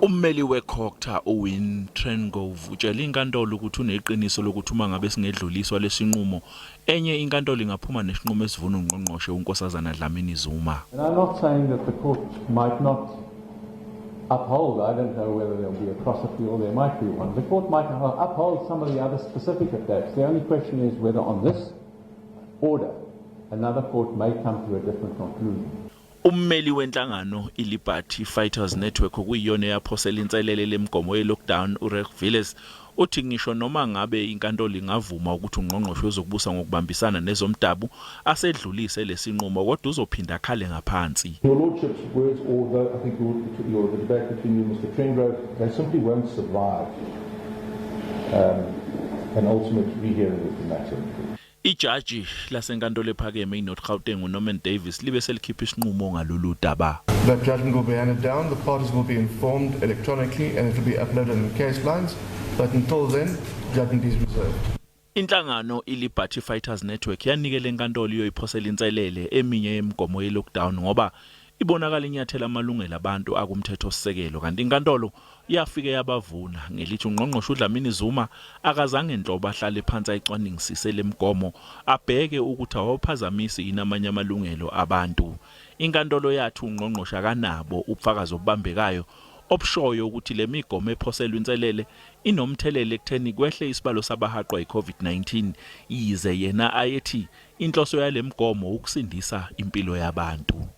Ummeli weCogta uWayne Trengove utshele inkantolo ukuthi uneqiniso lokuthi uma ngabe singedluliswa lesinqumo enye inkantolo ingaphuma nesinqumo esivuna ungqongqoshe uNkosazana Dlamini Zuma. And I'm not saying that the court might not uphold, I don't know whether there'll be a cross appeal, there might be one. The court might uphold some of the other specific attacks. The only question is whether on this order another court may come to a different conclusion. Ummeli wenhlangano iLiberty Fighters Network okuyiyona eyaphosela inselele lemigomo ye-lockdown uReg Villiers uthi ngisho noma ngabe inkantolo ingavuma ukuthi ungqongqoshe wezokubusa ngokubambisana nezomdabu asedlulise lesinqumo kodwa uzophinda akhale ngaphansi. Your Lordship's words, or the, I think the debate between you and Mr. Trengrove, they simply won't survive an ultimate rehearing of the matter. Ijaji lasenkantolo ephakeme iNorth Gauteng uNorman Davis libe selikhipha isinqumo ngalolu daba. That judgment will be handed down, the parties will be informed electronically and it will be uploaded in case lines. But until then, judgment is reserved. Inhlangano iLiberty Fighters Network yanikela enkantolo iyoyiphosela inselele eminye yemigomo ye-lockdown ngoba ibonakala inyathela amalungelo abantu akumthethosisekelo kanti inkantolo yafike yabavuna ngelithi ungqongqoshe uDlamini Zuma akazange nhlobo ahlale phansi ayicwaningisise lemigomo abheke ukuthi awuphazamisi yini amanye amalungelo abantu. Inkantolo yathi ungqongqoshe akanabo ubufakazi obubambekayo obushoyo ukuthi le migomo ephoselwa inselele inomthelela ekutheni kwehle isibalo sabahaqwa yi-COVID-19 yize yena ayethi inhloso yale migomo ukusindisa impilo yabantu.